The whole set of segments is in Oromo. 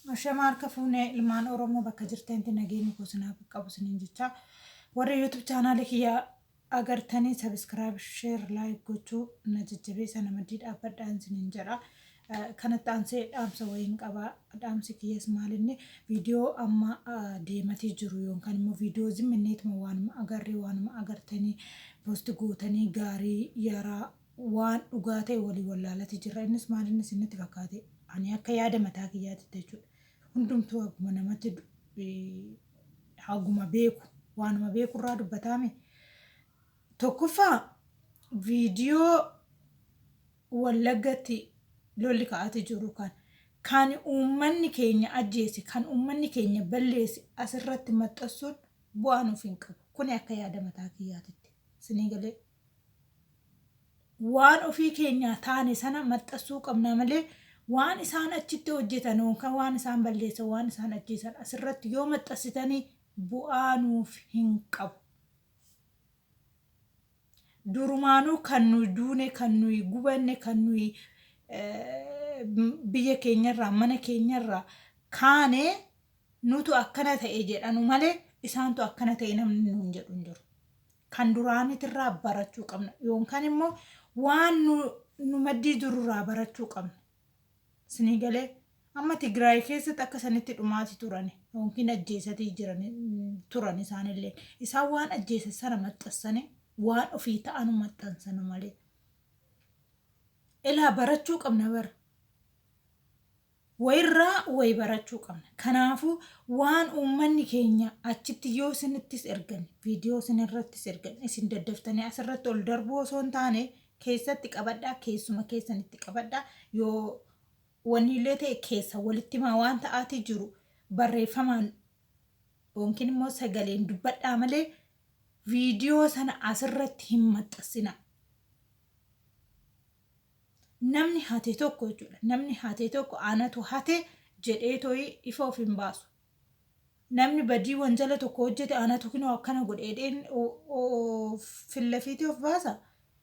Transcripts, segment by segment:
Ashama harka fuunee ilmaan Oromoo bakka jirtanitti nageenyi koo sinaa qaqqabu siniin jecha. Warri YouTube chaanaalii kiyya agartanii subscribe, share, like gochuu na jajjabeessa, nama maddii dhaabbadhaan siniin jedha. Kanatti aansee dhaamsa wayiin qaba. Dhaamsi kiyyas maalinni viidiyoo amma deematii jiru yookaan immoo viidiyoo zimminneetuma waanuma agarree waanuma agartanii post gootanii gaarii yaraa waan dhugaa ta'e walii wallaalati jirra. Innis maalinni isinitti fakkaate, ani akka yaada mataa kiyyaatitti jechuudha. Hundumtuu haguma namatti haguma beeku waanuma beekurraa dubbataame. Tokkoffaa, viidiyoo Wallaggatti lolli ka'aati jiru kan uummanni keenya ajjeese, kan uummanni keenya balleesse asirratti maxxansuun bu'aa nuuf hin qabu. Kuni akka yaada mataa kiyyaatitti. Isinii galee, waan ofii keenyaa taane sana maxxansuu qabna malee waan isaan achitti hojjetan yookaan waan isaan balleessan, waan isaan ajjeesan asirratti yoo maxxansitanii bu'aa nuuf hin qabu. Durumaanuu kan nuyi duune, kan nuyi gubanne, kan nuyi biyya keenyarraa, mana keenyarraa kaane nutu akkana ta'e jedhanu malee isaantu akkana ta'e namni nuun jedhu hin jiru. Kan duraanitirraa barachuu qabna yookaan immoo waan nu maddii jirurraa barachuu qabna. Isinii galee, amma Tigraay keessatti akka sanitti dhumaati turan yookiin ajjeesatii jiran turan. Isaanillee isaan waan ajjeesan sana maxxansanii waan ofii ta'anu maxxansanu malee. Ilaa, barachuu qabna bara. Wayirraa wayi barachuu qabna. Kanaafuu waan uummanni keenya achitti yoo isinittis ergan, viidiyoo isinirrattis ergan, isin daddaftanii asirratti ol darbuu osoo hin taane keessatti qabadhaa, keessuma keessanitti qabadhaa. Yoo wanni illee ta'e keessa walitti himaa, waan ta'aatii jiru barreeffamaan yookiin immoo sagaleen dubbadhaa malee viidiyoo sana asirratti hin maxxansinaa. Namni hate tokko jechuudha. Namni hate tokko anatu hate jedhee to'ii ifa of hin baasu. Namni badii wanjala tokko hojjete anatu kinoo akkana godhe jedheen fillafiitii of baasa.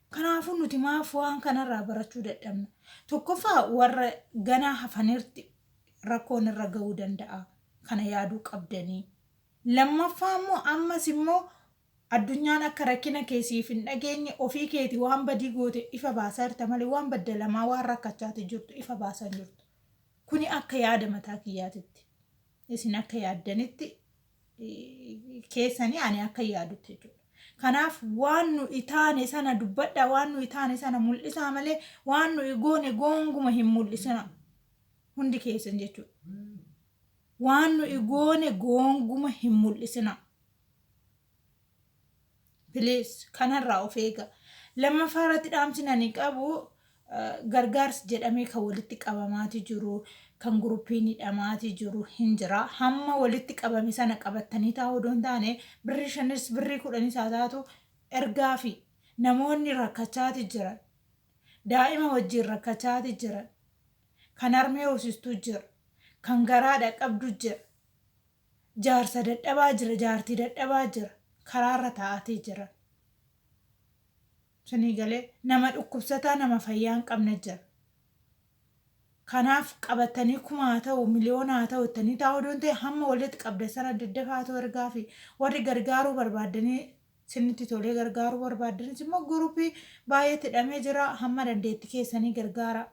Kanaafuu nuti maaf waan kanarraa barachuu dadhabna? Tokkoffaa, warra ganaa hafanirti rakkoon irra ga'uu danda'a. Kana yaaduu qabdanii. Lammaffaa immoo, ammas immoo addunyaan akka rakkina kee siif hin dhageenye ofii keeti waan badii goote ifa baasaa jirta malee waan baddalamaa, waan rakkachaati jirtu ifa baasaa hin jirtu. Kuni akka yaada mataa kiyyaatitti. Isin akka yaaddanitti keessanii, ani akka yaadutti jechuudha. Kanaaf waan nu taane sana dubbadha, waan nu taane sana mul'isaa malee waan nu goone goonguma hin mul'isina. Hundi keessan jechuudha. Waan nu goone goonguma hin mul'isina. Please, kanarraa of eega. Lammaffaa irratti dhaamsi ani qabu, gargaarsi jedhamee kan walitti qabamaati jiru, kan groupiin hidhamaati jiru hin jira. Hamma walitti qabame sana qabattanii taa'uu odoo hin taane birrii 5s birrii 10s haa taatu ergaa fi namoonni rakkachaati jiran. Daa'ima wajjin rakkachaati jiran. Kan harmee hoosistuu jira. Kan garaadha qabdu jira. Jaarsa dadhabaa jira, jaartii dadhabaa jira. Karaarra taa'atee jira. Sinii galee, nama dhukkubsataa, nama fayyaa hin qabne jira. Kanaaf qabatanii kuma haa ta'u, miliyoona haa ta'u ittanii taa'uu odoo hin ta'e hamma walitti qabda sana daddafaa ta'u ergaa fi warri gargaaruu barbaaddanii sinitti tolee gargaaruu barbaaddanis immoo groupii baay'eetti hidhamee jira, hamma dandeettii keessanii gargaara.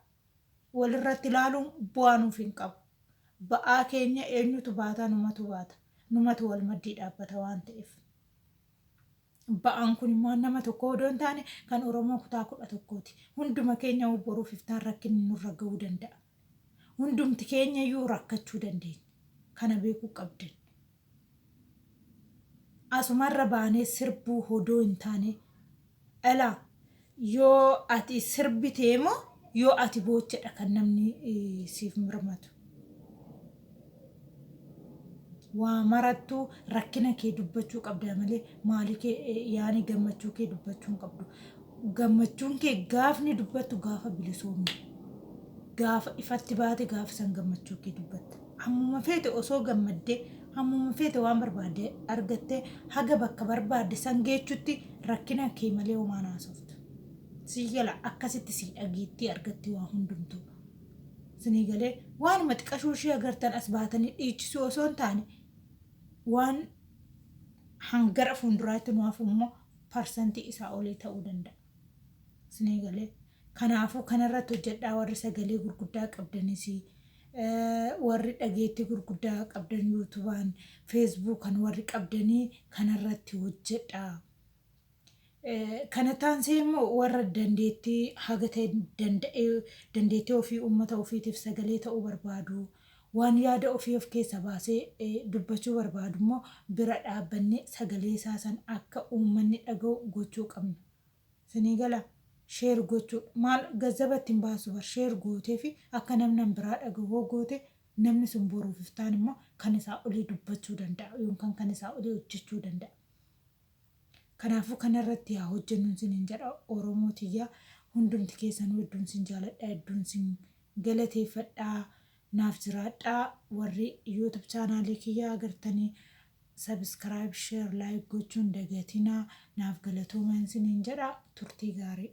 Walirratti ilaaluun bu'aa nuuf hin qabu. Ba'aa keenya eenyutu baata? Numatu baata. Numatu wal maddii dhaabbata waan ta'eef. Ba'aan kun immoo nama tokko odoo hin taane kan Oromoo kutaa 11ti. Hunduma keenya boruuf iftaan rakkinni nurra ga'uu danda'a. Hundumti keenya iyyuu rakkachuu dandeenya. Kana beekuu qabdan. Asumarra baanee sirbuu odoo hin taane, dhala yoo ati sirbitee moo yoo ati boochedha kan namni siif mirmatu. Waa marattuu rakkina kee dubbachuu qabda malee maalii kee yaani gammachuu kee dubbachuu hin qabdu. Gammachuun kee gaafni dubbattu gaafa bilisoomne. Gaafa ifatti baate, gaafa san gammachuu kee dubbatta. Hammuma feete osoo gammaddee, hammuma feete waan barbaadde argattee, haga bakka barbaadde san geechutti rakkina kee malee homaan haasoftu. Sii gala, akkasitti sii dhageettii argatti waa hundumtuu. Isinii galee waanuma xiqashuu ishee agartan as baatanii dhiichisuu osoo hin taane waan hangara fuulduraatti nu hafu immoo parsantii isaa olii ta'uu danda'a. Isinii galee kanaafuu kanarratti hojjedhaa warri sagalee gurguddaa qabdanis, warri dhageettii gurguddaa qabdan, yuutubaan feesbuukan warri qabdanii kanarratti hojjedhaa. Kana taansee immoo warra dandeettii haga ta'e danda'ee dandeettii ofii uummata ofiitiif sagalee ta'uu barbaadu, waan yaada ofii of keessa baasee dubbachuu barbaadu immoo bira dhaabbannee sagalee isaa san akka uummanni dhaga'u gochuu qabna. Isinii gala share gochuu maal gazzaba ittiin baasu bar share gootee fi akka namni biraa dhaga'u goote namni sun boruuf iftaan immoo kan isaa olii dubbachuu danda'a yookaan kan isaa olii hojjechuu danda'a. Kanaafuu kanarratti haa hojjennu isiniin jedha. Oromoo tiyya, hundumti keessanuu hedduun sin jaaladha, hedduun sin galateeffadhaa, naaf jiraadhaa. Warri YouTube chaanaalii kiyyaa agartanii subscribe, share, like gochuun dagatinaa. Naaf galatoomaa isiniin jedha. Turtii gaarii.